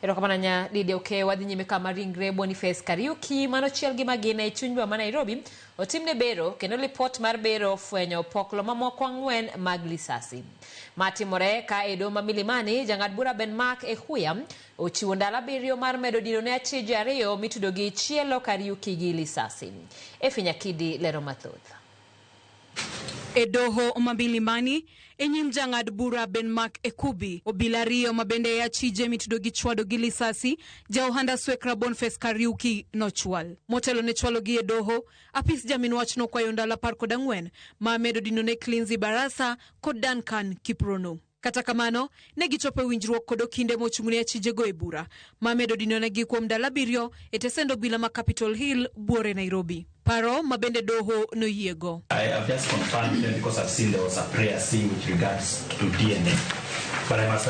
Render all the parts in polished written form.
Erokamano nya Lydia Okeyo. Wadhi nyime kama ringre Boniface Kariuki manochiel gi magina e chuny boma ma Nairobi otimne bero kendo lipot mar bero ofwenyo opoklo mamoko ang'wen mag lisasi. Matimore ka e doho ma Milimani, jang'ad bura Ben Mark Ehuya ochiwo ndalo abiriyo mar medo dino ne achije ariyo mitudo gi chielo Kariuki gi lisasi. Effie Nyakidi lero mathoth. E doho ma Milimani, e nyim jang'ad bura Ben Mark Ekubi, obila ariyo ma bende e achije mitudo gi chwado gi lisasi, ja ohanda Swekra Boniface Kariuki nochwal. Motelo ne chwalogi e doho, apis jamin wach nokwayo ndalo 14 ma medo dino ne Cleanzy Barasa kod Duncan Kiprono. Kata kamano, ne gichopo e winjruok kod okinde mochung'ne achijego e bura, ma medo dinonegi kuom ndalo abiriyo e tesend obila ma Capitol Hill, buore Nairobi. Paro ma bende doho noyiego. I have just confirmed them because I've seen there was a prayer C with regards to DNA. But I must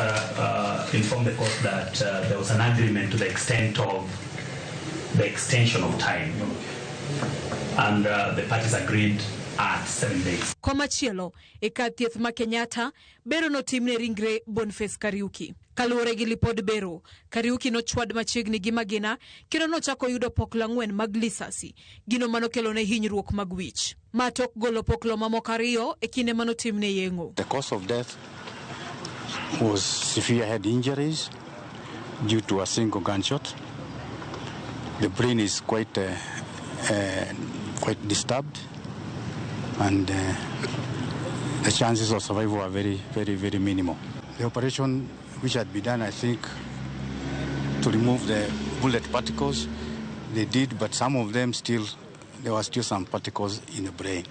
inform the court that there was an agreement to the extent of the extension of time. And the parties agreed at 7 days. Komachielo, e kar thieth ma Kenyatta, bero notimne ringre Boniface Kariuki. Kaluwore gi lipod bero, Kariuki nochwad machiegni gi magina kendo nochako yudo poklo ang'wen mag lisasi, gino manokelone hinyruok mag wich. Ma tok golo poklo mamoko ariyo e kinde manotimne yeng'o. The cause of death was severe head injuries due to a single gunshot. The brain is quite disturbed, and the chances of survival are very, very, very minimal. The operation which had been done, I think, to remove the bullet particles, they did, but some of them still, there were still some particles in the brain.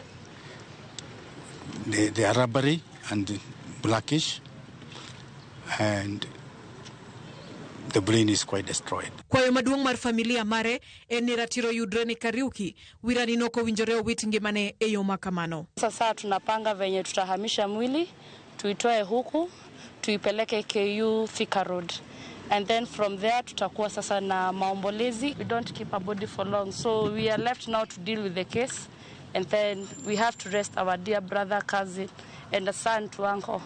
They are rubbery and blackish, and the brain is quite destroyed. Kwayo maduong' mar familia mare en ni ratiro yudre ni Kariuki, wirani nok owinjore owit ngimane e yo ma kamano. Sasa tunapanga venye tutahamisha mwili, tuitoe huku, tuipeleke KU Thika Road. And then from there tutakuwa sasa na maombolezi. We don't keep a body for long, so we are left now to deal with the case. And then we have to rest our dear brother, cousin, and a son to uncle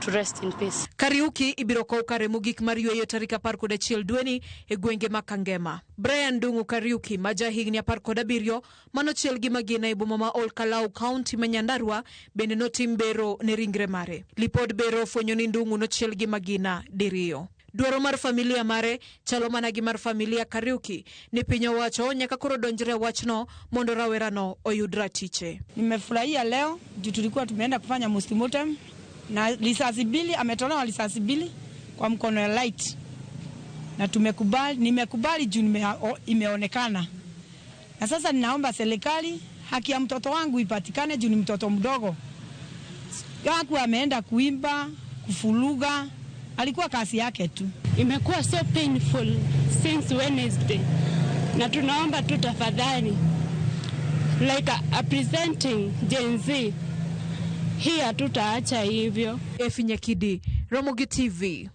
to rest in peace. Kariuki ibiro kow kare mogik mar yweyo tarik 11 dweni e gwenge ma Kangema. Brian Ndung'u Kariuki ma ja higni 17 manochiel gi magina e boma ma Ol Kalou, kaunti ma Nyandarua bende notim bero ne ringre mare. Lipod bero ofwenyo ni Ndung'u nochiel gi magina diriyo. Dwaro mar familia mare chalo mana gi mar familia Kariuki ni piny owacho nyaka koro donjre wachno mondo rawerano oyud ratiche. Nimefurahia leo juu tulikuwa tumeenda kufanya postmortem na risasi mbili, ametolewa risasi mbili kwa mkono ya right, na tumekubali, nimekubali juu imeonekana. Na sasa ninaomba serikali haki ya mtoto wangu ipatikane juu ni mtoto mdogo. Hakuwa ameenda kuimba, kufuruga, alikuwa kazi yake tu. Imekuwa so painful since Wednesday. Na tunaomba tu tafadhali, like a presenting Gen Z, hii hatutaacha hivyo. Effie Nyakidi, Ramogi TV.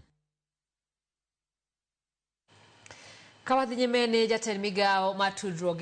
Kawadhi nyime ni jatend migawo mar tudruok gi